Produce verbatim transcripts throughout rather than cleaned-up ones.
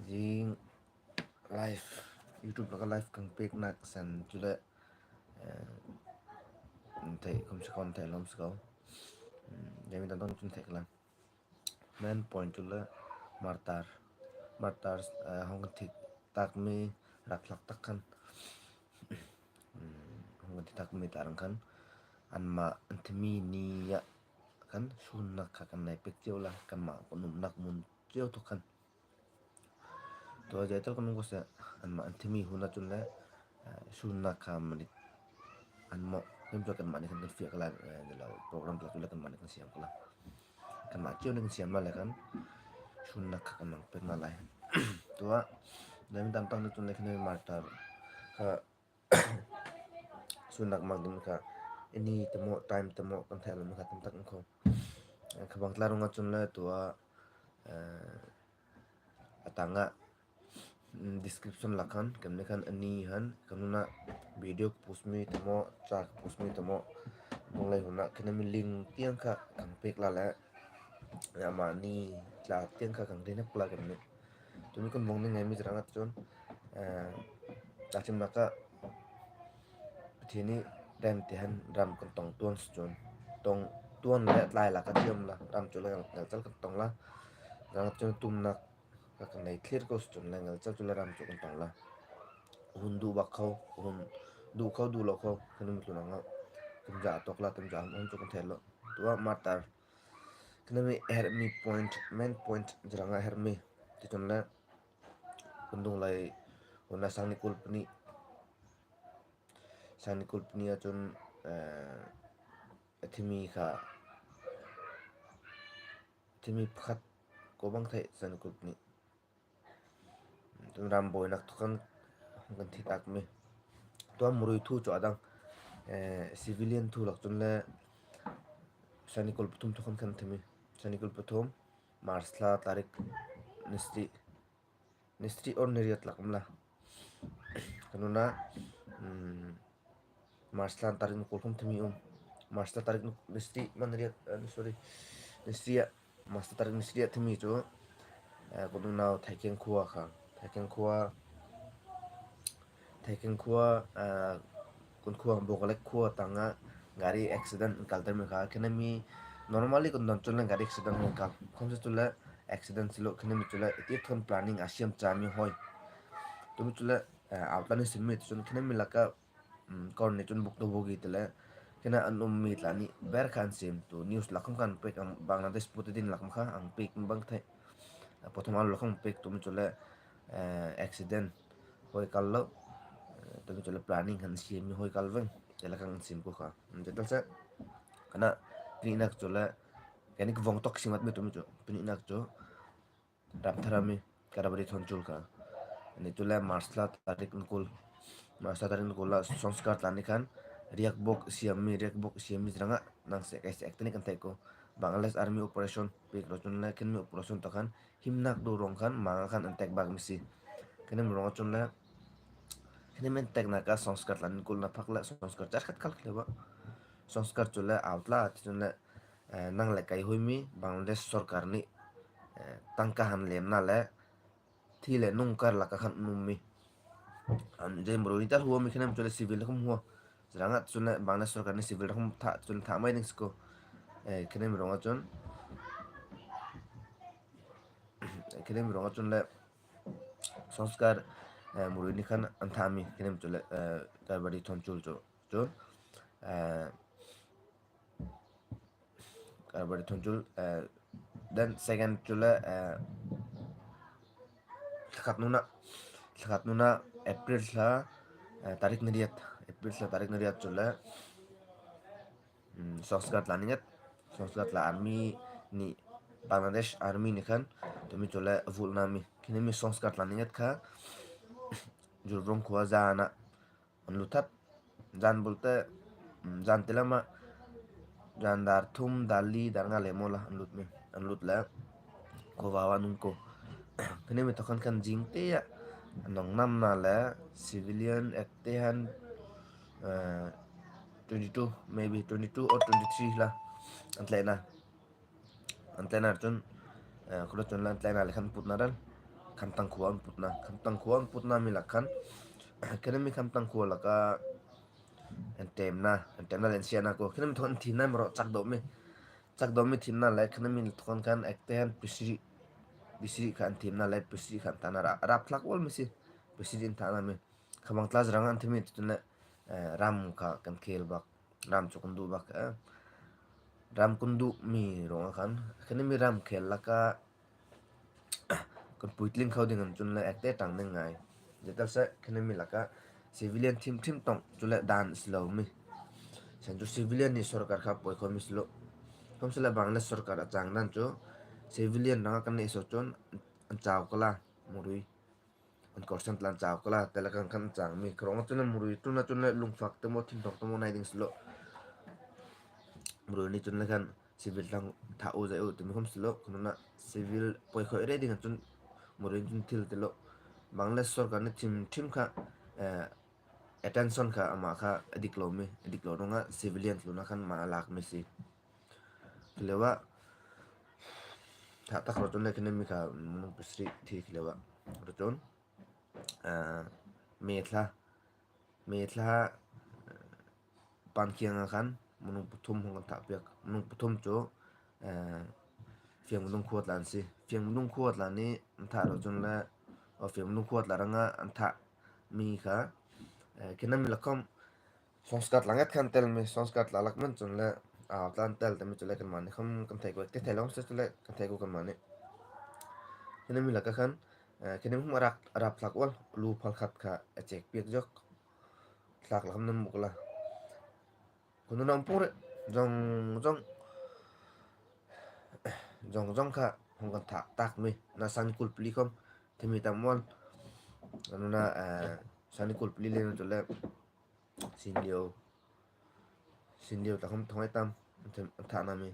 Zing live, YouTube lakah live kan pêknâk san chu le, eh, an theih khawmsele kho, an theih lawmsele kho. Hmm, demi dan tawng chun theih ka la. Main point chu le martyr. Martyrs, eh, hawng kan thi tâk mi rak hlak tak khan. Hmm, hawng kan thi tâk mi tla rang khan. Anmah an thi mi ni ah khan sûnnâk kha kan nei pêk chiau la, kanmah kan umnâk mun chiau thawk khan. Tua zeital kan um ko seh, anmah an thi mi hun ah chun le, eh, sûnnâk kha mani. Anmah, kan tua kanmah ni khan kan fiah ka la, eh, program tla chu le kanmah ni kan siam ka la. Kanmah chiau ni kan siam ma le khan, sûnnâk kha kan mang pêk na lai. Tua, demi dan tawng ni chun le khin martyr kha, sûnnâk mang ding kha, any temaw, time temaw, kan theih lo mi kha tam tak ang kho. Kha bang tla ruangah chun le tua, eh, a tangah, mm, description lakah khan, kan ni khan ani han, kan hun ah video ka post mi temaw, cha ka post mi temaw, bunglei hun ah, khin mi link tiang kha kan pêk la le, ya mani tla tiang kha kan ri nâk la kan ni. Tumi kan vawng ni ngâi mi cherangah chun, eh, tla chim lakah Pathian nih ram ti han ram kan tawng tuan si chun. Tawng tuan le tlai lakah thiam la, ram chu le ngelchel kan tawng la. Cherangah chun tumnâk kha kan nei thlir ko si chun le ngelchel chu le ram chu kan tawng la. Hun duh bâk kho, hun duh kho, duh lo kho, kan um tlûnah ngah. Kan zah tawk la, kan zah hun chu kan theih lo. Tua martyr. Khin mi her mi point, main point cherangah her mi. Ti chun le, kan dunglei hun ah sangni kul pahnih. Sangni kul pahnih ah chun, eh, a thi mi kha, a thi mi pakhat ko bang theih sangni kul pahnih. Chun ram buainâk thawk khan kan thi tâk mi. Tua murui thu chu a dang, eh, civilian thu lak chun le sangni kul pathum thawk khan kan thi mi. Sangni kul pathum, March thla tarik ni sarih, ni sarih or ni riat lak um la. Kan hun ah, mm, March thla tarik ni kul khawm thi mi um. March thla tarik ni, ni sarih, man riat, eh, sorry. Ni sarih ah, March thla tarik ni sarih ah thi mi chu, eh, kan unau Thaikeng khua kha. Thaikeng khua, Thaikeng khua, eh, kan khua Bokalek khua tangah gari accident an kal ter mi kha. Khin mi normally kan dawn chun le gari accident an kal. Khawmsele chu le accident si lo, khin mi chu le iti thon planning a siam cha mi hâwi. Tumi chu le, eh, outline ni sim mi ti chun khin mi lakah, um, kawr ni chun buk to buk i ti le. Khin an um mi tla nih ber kha an sim tu. News lak khawm kan pêk ang, Bangladesh Post ti din lak khawm kha an pêk bang theih. Eh, pathum ah lak khawm pêk tumi chu le, eh, accident hâwi kal lo. Eh, tumi chu le planning han siam mi hâwi kal veng. Ti lakah an sim ko kha. An ti tal seh. Khin pahnihnâk chu le, kan ni ka vawng tawk simat mi tumi chu. Pahnihnâk chu Ramthara mi, Karbari Thonchul kha. Ani chu le March thla tarik ni kul. March thla tarik ni kul ah Songskar tla nih khan riakbawk siam mi, riakbawk siam mi cherangah nang seh kei seh ek te nih kan theih ko. Bangladesh Army operation pêk rawh chun le khin mi operation tawk khan himnâk do rawng khan mangah khan an tek bâk mi si. Khin mi rawng ah chun le khin mi an teknâk ah Songskar tla nih kul na phak le Songskar char khat kal khleh ba. Songskar chu le out la ti chun le eh, nang le kei hâwi mi, Bangladesh sorkar nih, eh, tangka han lem na le, thi le nung kar lakah khan an um mi. An zei murui ni tal hâwi mi khin mi chu le civil khawm hâwi. Cherangah chu le Bangladesh sorkar nih civil khawm thah, chu le thah mai ding si ko. Eh, khin mi rawng ah chun, khin mi rawng ah chun le Songskar, eh, murui nih khan an thah mi, khin mi chu le, eh, Karbari Thonchul chu. Chun, eh, Karbari Thonchul, eh, then second chu le, eh, thla khat nûnah, thla khat nûnah April thla, eh, tarik ni riat, April thla tarik ni riat chu le, um, Songskar tla nih nget, Songskar tla army nih, Bangladesh army nih khan, tumi chu le vulh na mi, khin mi Songskar tla nih nget kha, Jurbrong khua zân ah, an lut thap. Zân bul te, um, zân te lam ah, zân dâr thum, dâr li, dâr nga le maw la, an lut mi, an lut le. Khua vâk ah an um ko. Khin mi thawk khan kan zing te ah, an nawng nam na le, civilian ek te han, eh, twenty two, maybe twenty two or twenty three la, an tleh na. An tleh na chun, Eh, khuachun la an tlaina le khan putna ral. Khamtang khua an putna. Khamtang khua an putna mi lakah khan. Khenhmi Khamtang khua lakah an temna, an temna le an siatna ko. Khenhmi thawk an thimna mi rawh chak dawh mi. Chak dawh mi thimna le khenhmi thawk khan ekte an Pisri. Pisri kha an thimna le Pisri kha an thahna ra, rap thlak ual mi si. Pisri an thahna mi. Kha bang tla zarang an thim mi tu le, eh, ram kha kan khel bak. Ram chu kan duh bak, eh. Ram kan duh mi ruangah khan. Khenhmi ram khel lakah kan puitling kho ding an chun le ekte tang ding ngai. Zetal se khenhmi lakah civilian thim thim tawng chu le dan si lo mi. San chu civilian nih sorkar kha poi kho mi si lo. Khawmsele bang le sorkar a chang dan chu civilian rangah kan neih so chun an chau kala murui. An kawrsan tla an chau kala te lakah khan an chang mi. Kha ruangah chun le murui tuna chun le lungfak te maw thim thawk te maw nai ding si lo. Murui nih chun le khan civil tla thah u zai u ti mi khawm si lo. Kha nunah civil poi kho rih ding an chun murui chun thil ti lo. Bang le sorkar nih thim thim kha, eh, attention kha amah kha a dik lo mi, a dik lo ruangah civilian tlûnah khan mah a lak mi si. Khi lewah, thah tak rawh chun le khenhmi kha Munung Pisri thi khi lewah. Rawh chun, ah, May thla, May thla, ah, pan kiangah khan Munung pathum hawng kan thah piak. Munung pathum chu, ah, Fiangmunung khua tla an si. Fiangmunung khua tla nih an thah rawh chun le, aw, Fiangmunung khua tla rangah an thah mi kha, eh, khenhmi lakah khawm Songskar tla ngat khan tel mi, songskar tla lak man chun le, ah, tla an tel te mi chu le kanmah nih khawm kan theih ko, te theih lo se chu le kan theih ko kanmah nih. Khenhmi lakah khan, eh, khenhmi khawm a rap, a rap thlak ual, lu phal khat kha a chek piak zawk. Thlak lakah nan muh kala. Kha nunah um pur zawng zawng. Zawng zawng kha hawng kan thah tak mi. Na sangni kul pali khawm thim mi tam ual. Kha nunah, eh, sangni kul pali le chu le. Sin liau. Sin liau tla khawm thawng ai tam. An thahna mi.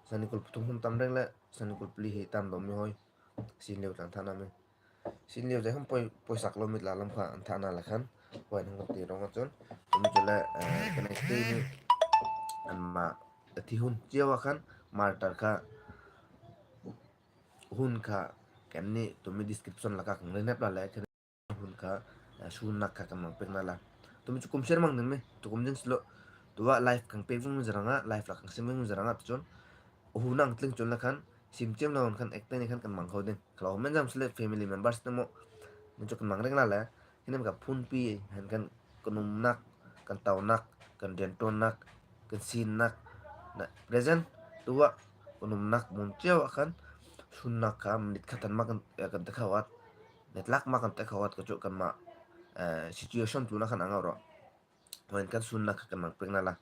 Sangni kul pathum khawm tam reng le. Sangni kul pali hi tam dawh mi hâwi. Sin liau tla an thahna mi. Sin liau zai khawm poi, poi sak lo mi tla lam kha an thahna lakah khan. Poi an hawng ti ruangah chun. Tumi chu le, eh, kan ektê nih. Anmah a thi hun chiau ah khan. Martyr kha. Hun kha. Kan nih tumi description lakah kan rênep la le. Hun kha, eh, sûnnâk kha kan mang pêk na la. Tumi chu kum sir mang ding mi, tukum ding si lo. Tuah live kan pêk vung mi zarangah, live lakah kan sim vung mi zarangah, tu chun. Hun ang tling chun lakah khan, sim chiam lo khan ektê nih khan kan mang kho ding. Kha lo men zâm si le family members te maw. Nih chu kan mang reng la le. Khenhmi kha phunpi, hen kan kan umnâk, kan taunâk, kan rianṭuannâk, kan sinnâk. Na, present, tuah, kan umnâk mun chiau ah khan, sûnnâk kha, minute khat hen mah kan, eh, kan te kho awt. Minute lak mah kan te kho awt kha chu kanmah, eh, situation tlûnah khan a ngâuh rawh. Hâwi hen kan sûnnâk kha kan mang pêk na la.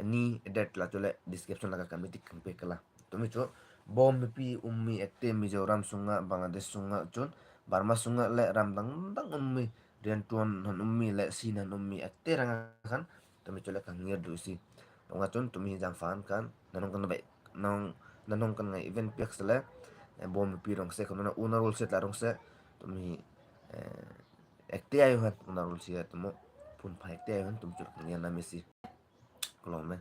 Ani, date la chu le, description lakah kan mi tik kan pêk kala. Tumi chu, bawm mipi um mi ektê Mizoram sungah, Bangladesh sungah chun, Burma sungah le ram dang dang um mi, rianṭuan han um mi le, sin han um mi ektê rangah khan, tumi chu le kan ngîr duh si. Ruangah chun, tumi zâm fan khan, nan hawng kan beh, nan hawng, nan hawng kan ngâi event piak si le, eh, bawm mipi ruang se, kha nunah unarul se tla ruang se, tumi, eh, ektê ai hen, unarul se, tumu, phun pha ektê ai hen, tumi chu le kan ngîr na mi si. Kha lo me.